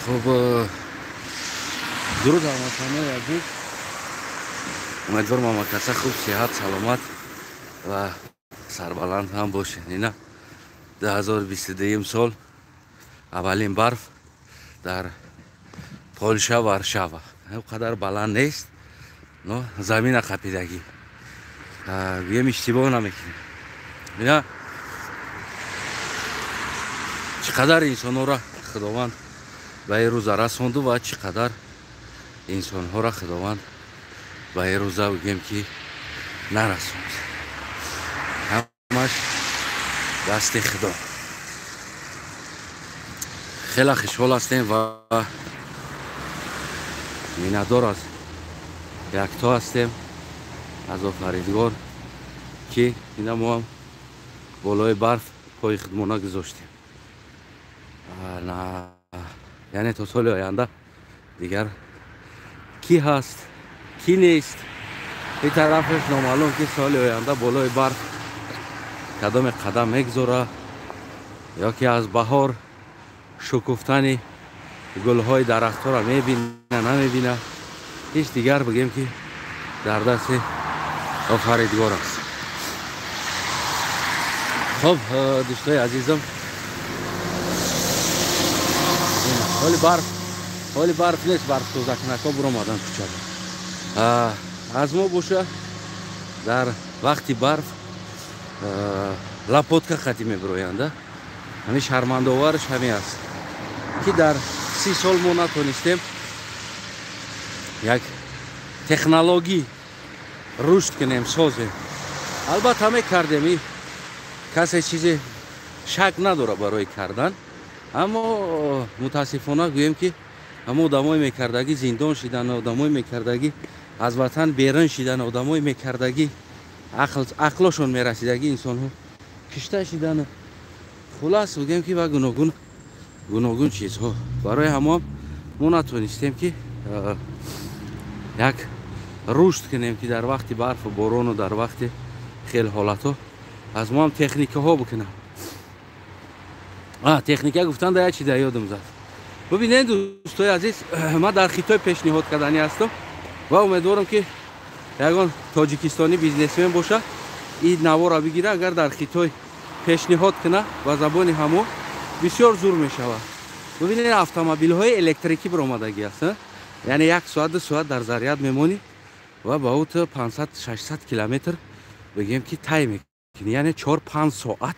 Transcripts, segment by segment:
Хуб, дуруд ҳамватанои азиз, умедворам ҳамакаса хуб, сиҳат, саломат ва сарбаланд ҳам бошед. Ина 2022 сол аввалин барф дар Полша, Варшава. Он қадар баланд нест, но замина қапидагӣ, гӯем иштибоҳ намекунем. Ина чӣ қадар инсонҳоро Худованд ба ин рӯза расонду ва чӣ қадар инсонҳоро Худованд ба ин рӯза бигӯем ки нарасонд. Ҳамаш дасти Худо. Хеле хушҳол ҳастем ва миннатдор аз якто ҳастем аз Офаридгор, ки ина мо ҳам болои барф пои худмона гузоштем. Яъне то соли оянда дигар кӣ ҳаст, кӣ нест, ин тарафаш номаълум, ки соли оянда болои барф кадоме қадам мегузора ё ки аз баҳор шукуфтани гулҳои дарахтҳоро мебина, намебина. Ҳеҷ дигар бигем ки дар дасти Офаридгор аст. Хуб, дӯстои азизам, ҳоли барф, ҳоли барф нест, барф тозакунакҳо буромадан кӯчада. Аз мо боша дар вақти барф лопотка қатӣ мебироянд. Ҳамин шармандовараш ҳамин аст, ки дар 30 сол мо натонистем як технологӣ рушд кунем, созем. Албатта мекардем, касе чизе шак надорад барои кардан, аммо мутаассифона гӯем ки ҳама одамое мекардагӣ зиндон шидан, одамое мекардагӣ аз ватан берун шидан, одамое мекардагӣ ақлошон мерасидагӣ инсонҳо кишта шидан. Хулас бигӯем ки ва гуногун гуногун чизҳо. Барои ҳамон мо натонистем ки як рушд кунем, ки дар вақти барфу борону дар вақти хел ҳолатҳо аз мо ҳам техникаҳо бикунам. Техника гуфтан да як чи дар ёдам зад. Бубинед, дӯстои азиз, ман дар Хитой пешниҳод карданӣ ҳастам ва умедворам, ки ягон тоҷикистонӣ бизнесмен боша, ин навора бигира, агар дар Хитой пешниҳод куна ба забони ҳамо, бисёр зур мешавад. Бубинед, автомобилҳои электрикӣ биромадагӣ аст, яъне як соат, 2 соат дар заряд мемонӣ ва ба ӯ ту 500-600 километр бигем ки тай мекунӣ, яъне 4-5 соат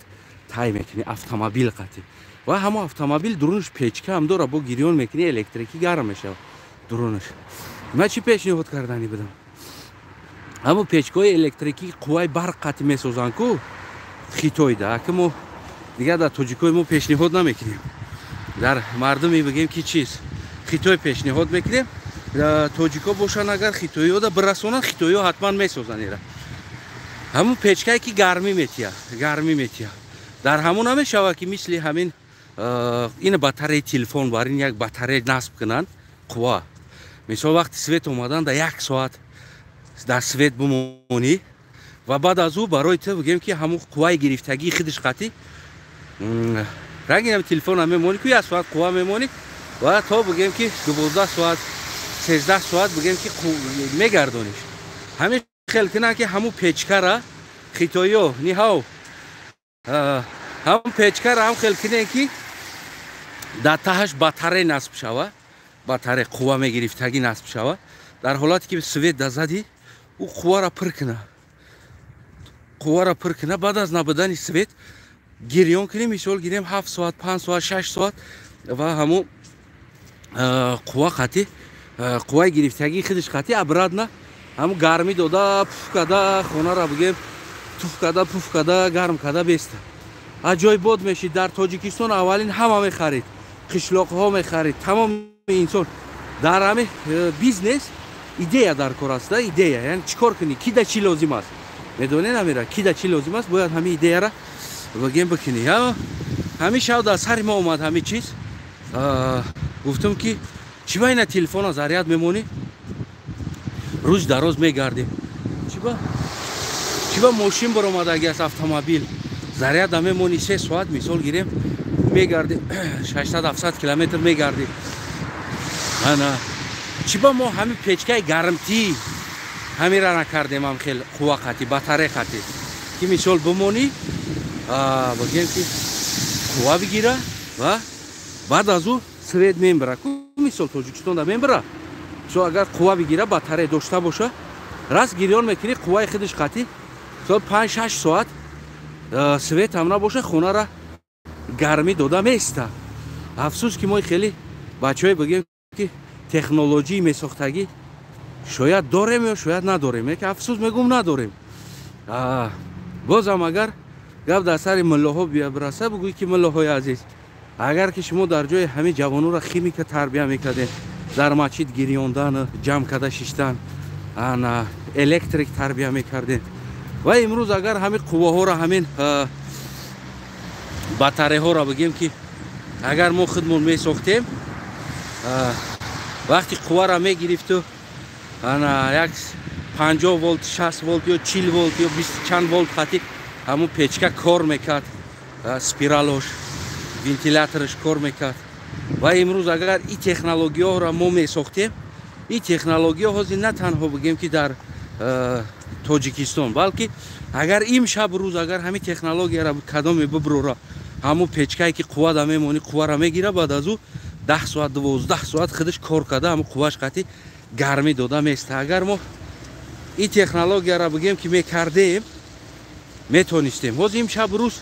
тай мекунӣ автомобил қатӣ. Ва ҳамо автомобил дурунаш печка ҳам дора, бо гирён мекунӣ, электрикӣ гарм мешавад дурунаш. Ман чӣ пешниҳод карданӣ будам? Ҳамо печкаҳои электрикӣ қувваи барқ қатӣ месозанд ку Хитойда, ака мо дигар дар тоҷикои мо пешниҳод намекунем, дар мардуме бигем ки чиз Хитой пешниҳод мекунем. Тоҷико бошанд, агар хитоиёда бирасонанд, хитоиё ҳатман месозанд ира. Ҳамун печкае ки гармӣ метиҳад, гармӣ метиҳад, дар ҳамон намешавад ки мисли ҳамин ина батареи телефон бар ин як батарея насб кунанд, қувва, мисол, вақти свет омадан дар як соат дар свет бимонӣ ва баъд аз ӯ барои ту бигем ки ҳамун қувваи гирифтагии худаш қатӣ рангинам телефона мемонӣ ку, як соат қувва мемонӣ ва то бигем ки 12 соат, 13 соат бигем ки мегардониш. Ҳамин хел кунанд, ки ҳамун печкара хитоиё ниҳав, ҳамун печкара ҳам хел кунем, ки дар таҳаш батарея насб шава, батарея қувва мегирифтагӣ насб шава. Дар ҳолате ки свет дазадӣ, ӯ қуввара пур куна, қуввара пур куна, баъд аз набудани свет гирён кунем, мисол гирем, 7 соат, 5 соат, 6 соат ва ҳамун қувва қатӣ, қувваи гирифтагии худаш қатӣ обратно ҳамун гармӣ дода, пуф када, хонара бигем туф када, пуф када, гарм када беста. Аҷоибот мешид. Дар Тоҷикистон аввалин ҳама мехарид, қишлоқҳо мехарид, тамоми инсон. Дар ҳами бизнес идея дар кор аст, идея, яъне чӣ кор кунӣ, ки да чӣ лозим аст, медонед амира, ки да чӣ лозим аст, бояд ҳамин идеяра бигем бикунӣ. Ҳамин шав дар сари мо омад ҳамин чиз. Гуфтам ки чӣ ба ина телефона заряд мемонӣ, рӯз дароз мегардем, чӣ ба мошин баромадаги аст, автомобил заряда мемонӣ 3 соат, мисол гирем, мегардем 600-700 километр мегардем. Ана чӣ ба мо ҳамин печкаи гармтӣ ҳамира накардем, ҳам хел қувва қати, батарея қати, ки мисол бимонӣ, бигем ки қувва бигира ва баъд аз ӯ свет мебара. Мисол, Тоҷикистонда мебара. Мисол, агар қувва бигира, батарея дошта боша, раст гирён мекунӣ, қувваи худаш қатӣ мисол 5-6 соат свет ҳам набоша, хонара гармӣ дода меиста. Афсӯс, ки мо хеле бачаҳое, бигем ки технологии месохтагӣ шояд дорем ё шояд надорем, ки афсӯс мегӯм, надорем. Бозам агар гап дар сари муллоҳо бираса, бигӯй ки муллоҳои азиз, агар ки шумо дар ҷои ҳамин ҷавононро химика тарбия мекардем, дар масҷид гирёндан, ҷамъ карда шиштан, ана электрик тарбия мекардем ва имрӯз агар ҳамин қувваҳоро, ҳамин батареҳоро, бигем ки агар мо худмон месохтем, вақти қувваро мегирифту ана як 50 волт, 60 волт ё 40 волт ё бист чанд волт хати ҳамун печка кор мекард, спиралош, вентилятораш кор мекард. Ва имрӯз агар ин технологияҳоро мо месохтем, ин технология ҳозир на танҳо, бигем ки дар Тоҷикистон, балки агар имшаб рӯз агар ҳамин технологияро кадоме биброра, ҳамун печкае ки қуввада мемонӣ, қувваро мегира, баъд аз ӯ 10 соат, 12 соат худаш кор карда, ҳамун қувваш қати гармӣ дода места. Агар мо ин технологияро, бигем ки мекардем, метонистем. Ҳозир имшаб рӯз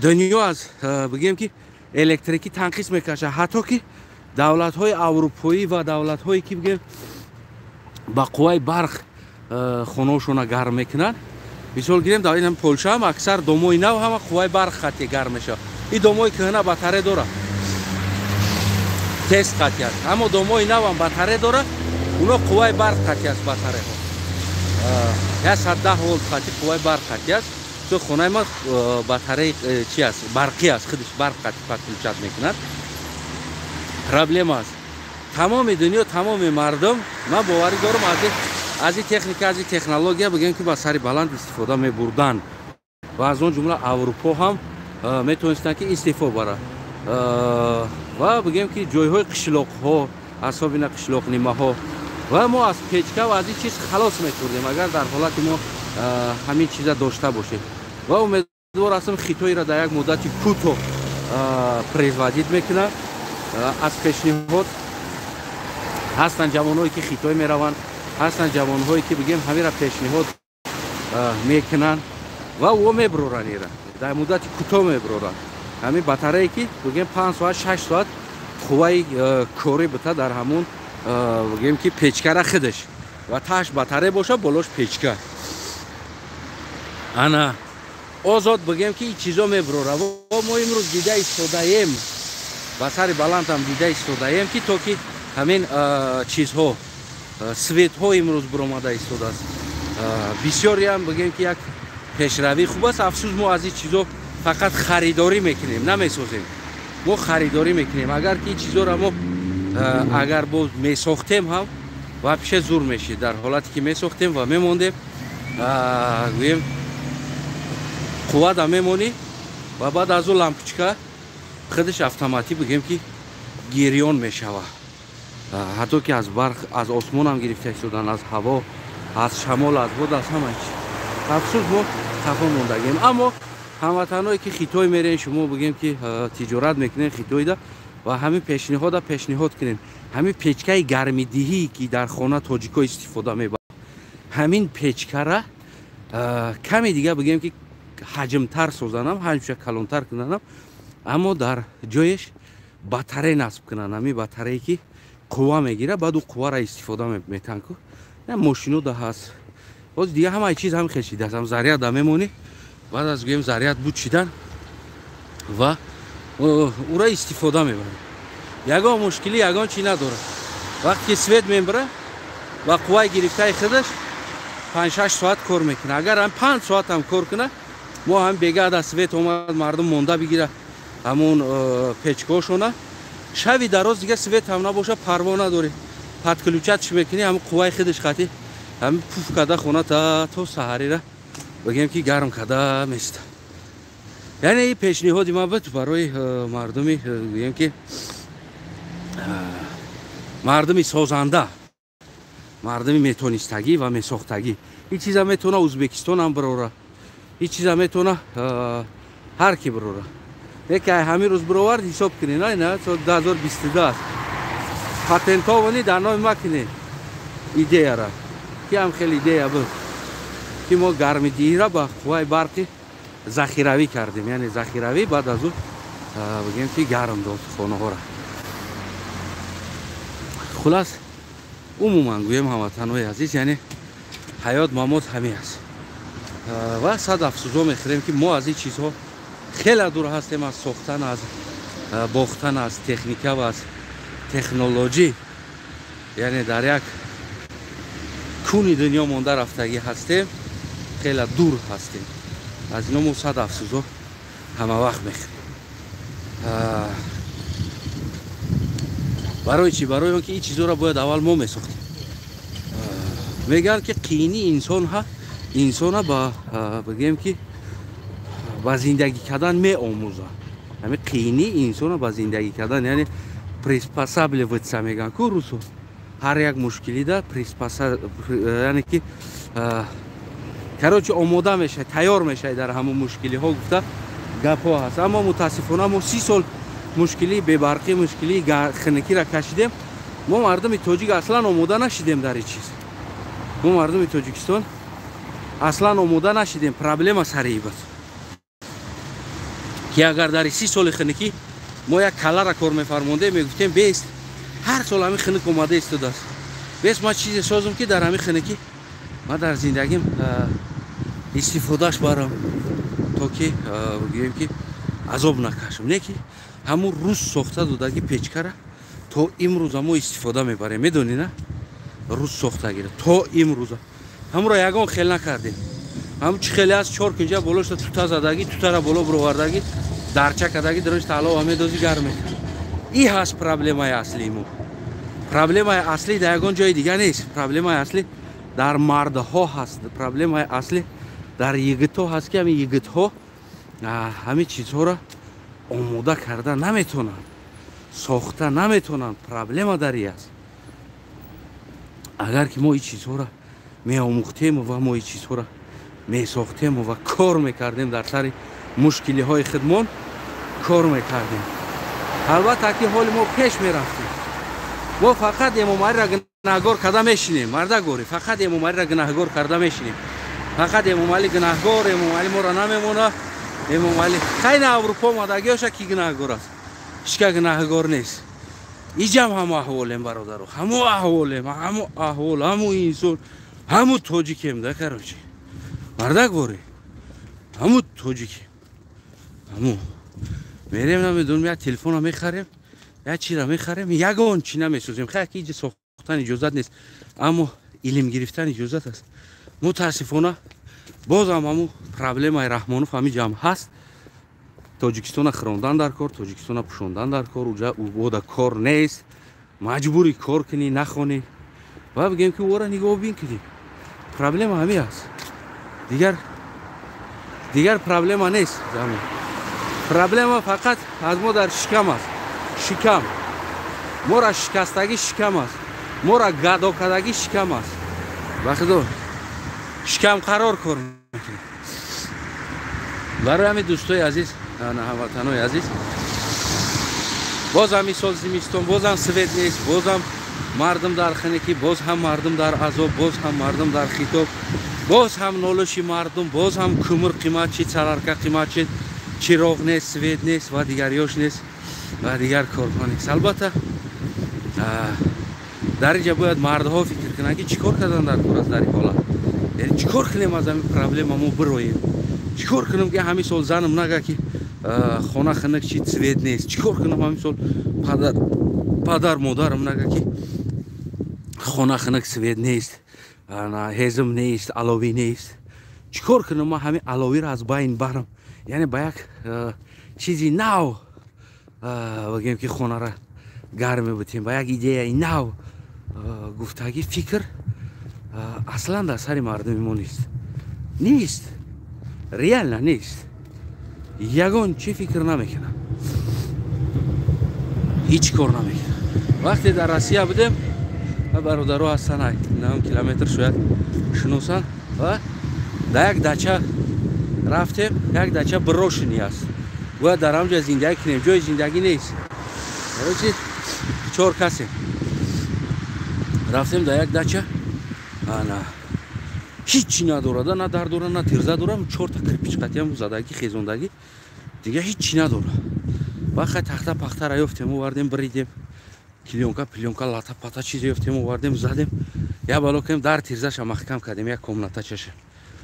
дунё аз, бигем ки электрикӣ танқис мекашад. Ҳатто ки давлатҳои аврупоӣ ва давлатҳое ки, бигем, ба қувваи барқ хонаошона гарм мекунанд, мисол гирем, дар ин Полша ҳам аксар домои нав ҳама қувваи барқ хати гарм мешавад. Ин домои кӯҳна батарея дорад, тез қати аст, аммо домои навам батарея дорад, уно қувваи барқ қати аст. Батареяҳо 110 волт қати қувваи барқ қати аст. То хонаи ман батареи чи аст, барқӣ аст, худаш барқ қати подключать мекунад. Проблема аст. Тамоми дунё, тамоми мардум, ман боварӣ дорам, аз ин техника, аз ин технология, бигем ки ба сари баланд истифода мебурданд ва аз он ҷумла Аврупо ҳам метавонистанд ки истифо барад ва бигем ки ҷойҳои қишлоқҳо, асобина қишлоқнимаҳо, ва мо аз печка ва аз ин чиз халос мекурдем, агар дар ҳолати мо ҳамин чиза дошта бошем. Ва умедвор ҳастам, Хитоиро дар як муддати кӯтоҳ производить мекунад. Аз пешниҳод ҳастанд ҷавонҳое ки Хитой мераванд, ҳастанд ҷавонҳое ки, бигем, ҳамира пешниҳод мекунанд ва о меброранд, ира дар муддати кӯтоҳ меброранд. Ҳамин батарее ки, бигем, 5 соат, 6 соат қувваи корӣ бита дар ҳамун, бигем ки печкара худаш ва тааш батарея боша, болош печка, ана озод, бигем ки ин чизо меброра. Мо имрӯз дида истодаем, ба сари баландам дида истодаем, ки то ки ҳамин чизҳо, светҳо имрӯз биромада истодааст. Бисёриам, бигем ки як пешравии хуб аст. Афсӯс, мо аз ин чизо фақат харидорӣ мекунем, намесозем. Мо харидорӣ мекунем. Агар ки ин чизоро мо агар боз месохтем ҳам, вообще зур мешид. Дар ҳолате ки месохтем ва мемондем, гӯем, қуввада мемонӣ ва баъд аз ӯ лампочка худаш автоматӣ, бигем ки гирён мешавад. Ҳатто ки аз барқ, аз осмонам гирифта истодан, аз ҳаво, аз шамол, аз бод, аз ҳама чи. Афсӯс, мо хафо мондагем. Аммо ҳамватанҳое ки Хитой мерен, шумо, бигем ки тиҷорат мекунен Хитоида ва ҳамин пешниҳода пешниҳод кунем. Ҳамин печкаи гармидиҳӣ, ки дар хона тоҷико истифода мебаранд, ҳамин печкара каме дига, бигем ки ҳаҷмтар созанам, ҳаҷмша калонтар кунанам, аммо дар ҷоеш батарея насб кунанд. Ҳамин батарее ки қувва мегирад, баъд ӯ қувваро истифода метан ку мошинода ҳаст. Боз дига ҳамаи чиз ҳам хел шидааст. Ҳам заряда мемонӣ, баъд аз, гӯем, заряд буд шидан ва ӯра истифода мебарад, ягон мушкилӣ, ягон чӣ надорад. Вақте ки свет мебара, ба қувваи гирифтаи худаш 5-6 соат кор мекунад. Агар ҳам 5 соат ҳам кор кунад, мо ҳам бегада свет омад, мардум монда бигира ҳамун печкаҳошона, шави дароз дига свет ҳам набоша, парво надорӣ, подключать мекунӣ, ҳамин қувваи худаш хати ҳамин пуф карда, хона то саҳарира, бигем ки гарм карда места. Яъне ин пешниҳоди ман буд барои мардуми, гӯем ки Мардуми созанда, мардуми метонистагӣ ва месохтагӣ. Ин чиза метавона Ӯзбекистон ҳам бирора, ин чиза метавона ҳар ки бирора. Яке ҳамин рӯз бировард, ҳисоб кунед, на соли 2022 аст. Патентовани дар номи ма кунед идеяра, ки ҳам хеле идея буд, ки мо гармидиҳира ба қувваи барқи захиравӣ кардем, яъне захиравӣ, баъд аз ӯ бигем ки гарм дод хонаҳоро. Хулас, умуман гӯем, ҳамватанҳои азиз, яъне ҳаёт мамот ҳамин аст. Ва сад афсӯзо мехӯрем, ки мо аз ин чизҳо хеле дур ҳастем, аз сохтан, аз бохтан, аз техника ва аз технологӣ, яъне дар як куни дунё монда рафтагӣ ҳастем, хеле дур ҳастем аз ино. Мо сад афсӯзо ҳама вақт мехӯрем. Барои чӣ? Барои он ки ин чизҳоро бояд аввал мо месохтем. Мегӯянд, ки қиини инсона ба, бигӯем ки, ба зиндагӣ кардан меомӯзад. Ҳамин қиини инсона ба зиндагӣ кардан, яъне приспосабливаться мегӯянд ку русо, ҳар як мушкилида яъне ки, короче, омода мешавад, тайёр мешавад дар ҳамон мушкилиҳо, гуфта гапҳо ҳаст. Аммо мутаассифона мо 30 сол мушкилии бебарқӣ, мушкилии хунукиро кашидем. Мо мардуми тоҷик аслан омода нашидем дар ин чиз. Мо мардуми Тоҷикистон аслан омода нашидем. Проблема сари буд, ки агар дар 30 соли хунукӣ мо як каллара кор мефармондем, мегуфтем: «Бест, ҳар сол ҳамин хунук омада истодааст, бест, ман чизе созам, ки дар ҳамин хунукӣ ман дар зиндагим истифодаш барам, то ки гӯем ки азоб накашам». Не ки ҳамун рӯз сохта додаги печкара то имрӯза мо истифода мебарем. Медонӣ, на рӯз сохтагира то имрӯза ҳамуро ягон хел накардем. Ҳамун чӣ хеле аст, чор кунҷа болошта тута задагӣ, тутара боло бировардагӣ, дарча кардагӣ, дарош талова медозӣ, гарм мекунӣ. И ҳаст проблемаи аслии мо. Проблемаи аслӣ дар ягон ҷои дига нест, проблемаи аслӣ дар мардҳо ҳаст, проблемаи аслӣ дар йигитҳо ҳаст, ки ҳамин йигитҳо ҳамин чизҳоро омода карда наметавонанд, сохта наметавонанд. Проблема дар и аст. Агар ки мо ин чизҳоро меомӯхтему ва мо ин чизҳоро месохтему ва кор мекардем, дар сари мушкилиҳои худмон кор мекардем, албатта ки ҳоли мо пеш мерафтем. Мо фақат Эмомалиро гунаҳгор карда мешинем, мардагорӣ, фақат Эмомалиро гунаҳгор карда мешинем, фақат Эмомалӣ гунаҳгор, Эмомалӣ моро намемона, Эмомалӣ. Хайна Аврупо омадагиёша ки гунаҳгор аст? Ҳичка гунаҳгор нест. Иҷам ҳамо аҳволем, бародаро, ҳамо аҳволем, ҳамо аҳвол, ҳамо инсон, ҳамо тоҷикем да. Короче, мардак ворӣ, ҳамо тоҷикем, ҳамо мерем, намедонам, як телефона мехарем, як чира мехарем, ягон чи намесозем. Хай, ки иҷа сохтан иҷозат нест, аммо илм гирифтан иҷозат аст. Мутаассифона, бозам ҳамун проблемаи Раҳмонов ҳамин ҷамъ ҳаст. Тоҷикистона хирондан дар кор, Тоҷикистона пӯшондан дар кор, уҷа ода кор нест, маҷбурӣ кор кунӣ, нахонӣ ва бигем ки ора нигоҳубин кунӣ. Проблема ҳамин аст, дигар проблема нест. Проблема фақат аз мо дар шикам аст. Шикам мора шикастагӣ, шикам аст мора гадокардагӣ, шикам аст. Ба худо, шикам қарор кор мекунад. Барои ҳамин, дӯстои азиз, ҳамватанои азиз, боз ҳам ин зимистон, бозам свет нест, бозам мардум дар хунукӣ, боз ҳам мардум дар азоб, боз ҳам мардум дар хитоб, боз ҳам нолиши мардум, боз ҳам кӯмир қимат шид, солярка қимат шид, чироғ нест, свет нест ва дигариёш нест ва дигар корҳо нест. Албатта, дар инҷа бояд мардҳо фикр кунанд, ки чӣ кор кардан дар кор аст дар ин ҳолат, яъне чӣ кор кунем, аз ҳамин проблема мо бироем, чӣ кор кунем, ки ҳамин сол занам нага, ки хона хунук шид, свет нест, чӣ кор кунам, ҳамин сол падар модарам нага, ки хона хунук, свет нест, ҳезм нест, аловӣ нест, чӣ кор кунам, ман ҳамин аловиро аз байн барам, яъне ба як чизи нав бигем, ки хонара гарм мебутем, ба як идеяи нав гуфтагӣ. Фикр аслан дар сари мардуми мо нест, нест, реально нест. Ягон чӣ фикр намекунам, ҳеҷ кор намекунам. Вақте дар Россия будем, бародаро ҳастан, 9 километр шояд шиносанд, ва дар як дача рафтем, як дача брошенный аст. Бояд дар ҳамҷо зиндагӣ кунем, ҷои зиндагӣ нест. Короче, чор касем. Рафтем дар як дача, ана ҳичи надорада, на дар дора, на тирза дора, чорта кирпич қатиам задагӣ, хезондагӣ, дига ҳичи надора. Баъд тахта пахтара ёфтем, овардем, бридем, клеёнка, плёнка, лата пата чизе ёфтем, овардем, задем, я бало кардем, дар тирзаша маҳкам кардем, як комнатачаша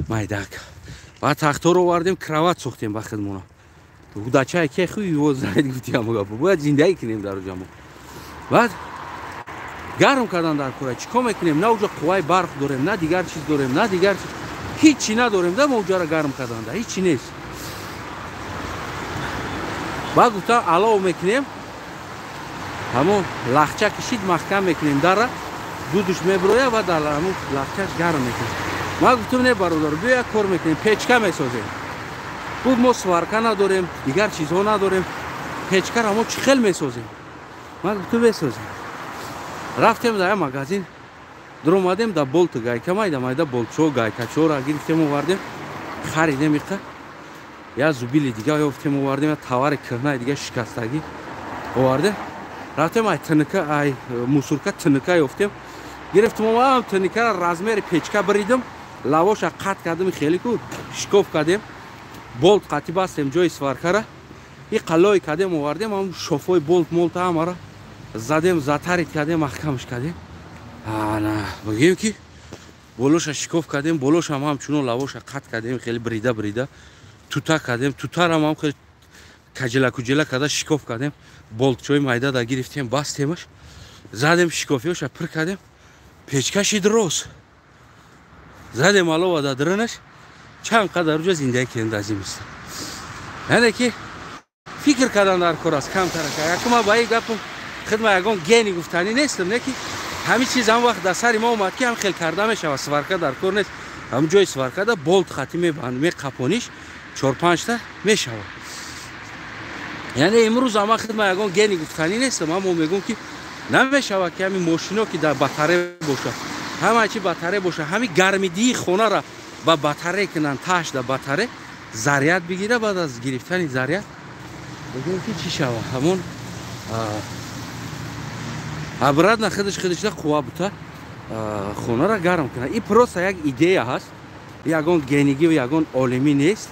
майдак. Баъд тахторо овардем, кровать сохтем ба хидмона. Дачае ки хуй его знает, гуфтиам гапо. Бояд зиндагӣ кунем дар ҷамо. Баъд гарм кардан дар кора чӣ кор мекунем? На уҷа қувваи барқ дорем, на дигар чиз дорем, на дигар чиз. Ҳичи надорем, да мо уҷара гарм кардан, да ҳичи нест. Баъд гуфтам, алов мекунем, ҳамон лахча кишид, маҳкам мекунем дара, дудуш мебироя ва дар ҳамон лахчаш гарм мекунем. Ман гуфтам, не, бародар, биё як кор мекунем, печка месозем. Гуфт, мо сварка надорем, дигар чизҳо надорем, печкаро мо чӣ хел месозем? Ман гуфтам, месозем. Рафтем дар як магазин, дуромадем, да болту гайка, майда майда болтчо, гайкачора гирифтем, овардем, харидем иқа. Я зубили дига ёфтем, овардем, я товари кӯҳнаи дига шикастагӣ овардем. Рафтем, ай тнк, ай мусорка тнк ёфтем, гирифтем, омадам, тнкара размери печка бридам, лавоша қат кардем, хеле ку шикоф кардем, болт қатӣ бастем ҷои сваркара, и қалой кардем, овардем, ҳам шофои болт молта ҳамара задем, затарить кардем, маҳкамш кардем. Ана бигем ки болоша шикоф кардем, болошам ҳамчунон лавоша қат кардем, хеле брида брида тута кардем, тутарам ҳам хеле каҷела куҷела карда шикоф кардем, болтчои майда да гирифтем, бастемаш, задем, шикофиёша пир кардем, печка шид рост. Задем алова дар дарунаш, чанд қадар уҷа зиндагӣ кардем дар зимистон. Яъне ки фикр кардан дар кор аст камтарака. Якума ба ин гапу хидма ягон гений гуфтанӣ нестам, не ки ҳамин чиз ҳам вақт дар сари мо омад, ки ҳам хел карда мешавад, сварка дар кор нест. Ҳам ҷои сварка да болт хатӣ мебанд, меқапониш, чор панҷта мешавад. Яъне имрӯз ама хидма ягон гений гуфтанӣ нестам, аммо мегӯм, ки намешавад, ки ҳамин мошино ки дар батаре бошад, ҳама чи батаре боша, ҳамин гармидии хонара ба батаре кунанд, таш да батаре заряд бигира, баъд аз гирифтани заряд бигӯем ки чӣ шава, ҳамон обратно худаш худашда қувва бута хонара гарм кунад. И просто як идея ҳаст, ягон генигӣ, ягон олимӣ нест,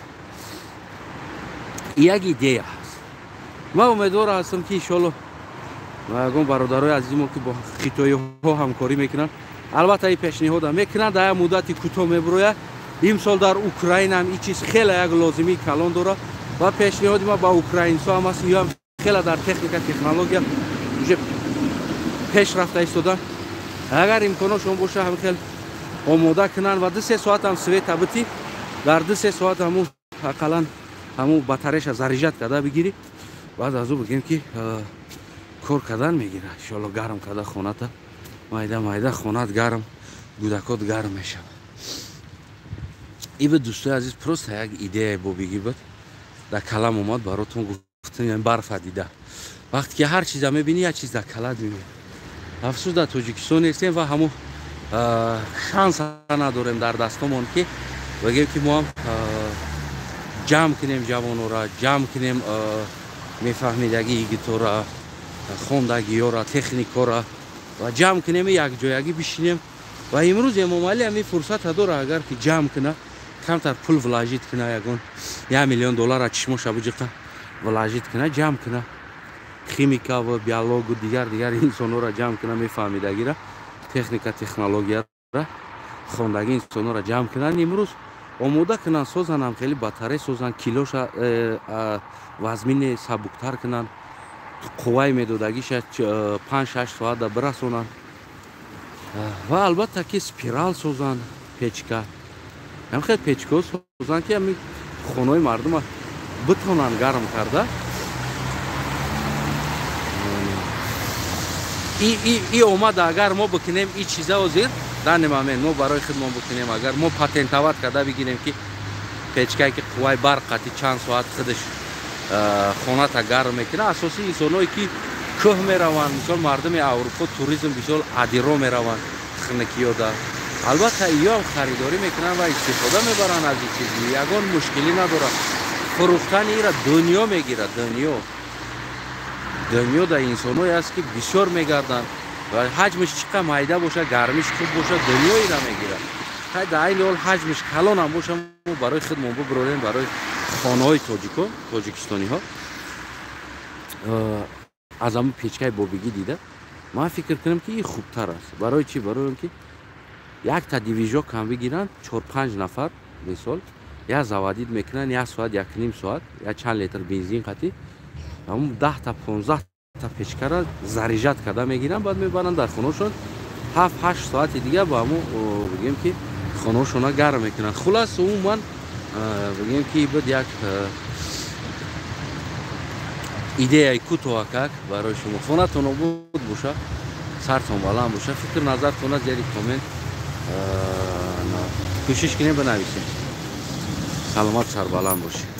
як идея ҳаст. Ман умедвор ҳастам, ки иншоалло ягон бародарои азизимо, ки бо хитоиҳо ҳамкорӣ мекунанд, албатта ин пешниҳода мекунанд, дар як муддати кӯтоҳ мебирояд. Имсол дар Украинаам ин чиз хеле як лозимии калон дорад ва пешниҳоди ма ба украинсо ҳам аст, ё ҳам хеле дар техника, технология уже пеш рафта истодан. Агар имконошон боша, ҳам хел омода кунанд ва 2-3 соатам света битӣ, дар 2-3 соат ҳамун ақаллан ҳамун батареяша заряжать карда бигирӣ, баъд аз ӯ бигем ки кор кардан мегира, иншоалло, гарм карда хоната, майда майда хонат гарм, гудакот гарм мешавад. Иб, дӯстои азиз, просто як идеяи бобигӣ буд, дар калам омад, баротон гуфтам. Барфа дида, вақте ки ҳар чиза мебинӣ, як чиз дар калат мебинӣ. Афсӯс, дар Тоҷикистон нестем ва ҳамун шанса надорем дар дастомон, ки бигем ки мо ҳам ҷамъ кунем ҷавонора, ҷамъ кунем мефаҳмидагӣ игитора, хондагиёра, техникора ва ҷамъ кунем, якҷоягӣ бишинем. Ва имрӯз Эмомалӣ ҳамин фурсата дора, агар ки ҷамъ куна, камтар пул вложить куна, ягон 1 миллион доллара чишмоша буҷиқа вложить куна, ҷамъ куна химика ва биологу дигар дигар инсонҳоро ҷамъ куна, мефаҳмидагира, техника, технологияра, хондагӣ инсонҳоро ҷамъ кунанд, имрӯз омода кунанд, созанам, хеле батаре созанд, килоша вазмине сабуктар кунанд, қувваи медодагиша 5-6 соата бирасонанд ва албатта ки спирал созанд, печка, ҳам хел печкаҳо созанд, ки ҳами хонаҳои мардума битонанд гарм карда. И омада, агар мо бикунем и чиза, ҳозир данный момент мо барои худмон бикунем, агар мо патентовать карда бигирем, ки печкае ки қувваи барқ қати чанд соат худаш хоната гарм мекунад, асосии инсонҳое ки Кӯҳ мераванд, мисол, мардуми Аврупо туризм бисёр адиро мераванд, хунукиёда. Албатта, иёам харидорӣ мекунанд ва истифода мебаранд аз ин чиз, ягон мушкилӣ надорад. Фурӯхтани ира дунё мегирад. Дунё дар инсонҳое аст, ки бисёр мегарданд ва ҳаҷмиш чӣ қадр майда бошад, гармиш хуб бошад, дунё ира мегирад. Ҳай, дар айни ҳол ҳаҷмиш калонам боша, мо барои худмон бубурорем, барои хонаҳои тоҷико, тоҷикистониҳо. Аз ҳамн печкаи бобигӣ дида, ман фикр кунам, ки ин хубтар аст. Барои чӣ? Барои он ки якта движок ҳам бигиранд, чор панҷ нафар, мисол, як заводить мекунанд, як соат, якним соат, як чанд литр бензин қатӣ ҳамн 10-та, 15-та печкара заряжать карда мегиранд, баъд мебаранд дар хонаошон, 7-8 соати дига ба ҳамн, бигем, ки хонаошона гарм мекунанд. Хулас, умуман, бигем, ки буд як идеяи кӯтоҳакак барои шумо. Хонатон обод боша, сартон баланд боша. Фикр назартона зери коммент кӯшиш кунем, бинависем. Саломат, сарбаланд бошед.